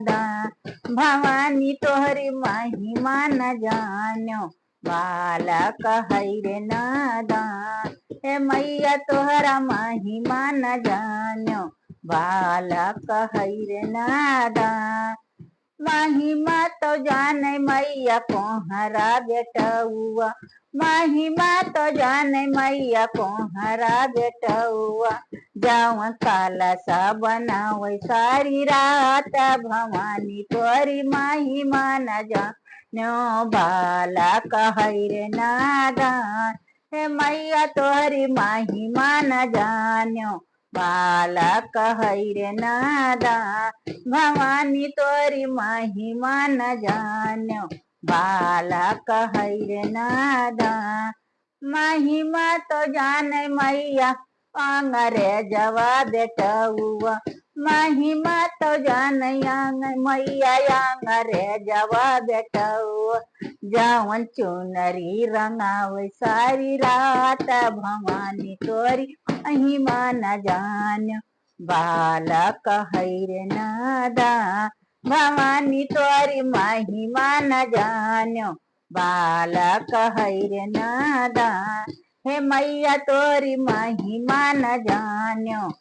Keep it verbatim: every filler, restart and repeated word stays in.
नादान। भवानी तोहरी महिमा न जान्यो, बालक है रे नादान। हे मैया तोहरा महिमा न जान्यो, बालक है रे नादान। महिमा तो जाने मैया कोहरा बेटउआ, महिमा तो जाने मैया कोहरा बेटउआ। जवन कलसा बनावे सारी रात, भवानी तोरी महिमा न जान्यो, बालक है रे नादान। हे मैया तोरी महिमा न जान्यो, बालक है रे नादान। भवानी तोरी महिमा न जान्यो, बालक है रे नादान। महिमा तो जाने मैया अंग्रेजवा बेटउआ, महिमा तो जाने अंग-, मैया अंग्रेजवा बेटउआ। जवन चुनरी रंगावे सारी रात, भवानी तोरी महिमा न जान्यो, बालक है रे नादान। भवानी तोरी महिमा न जान्यो, बालक है रे नादान। हे मैया तोरी महिमा न जान्यो,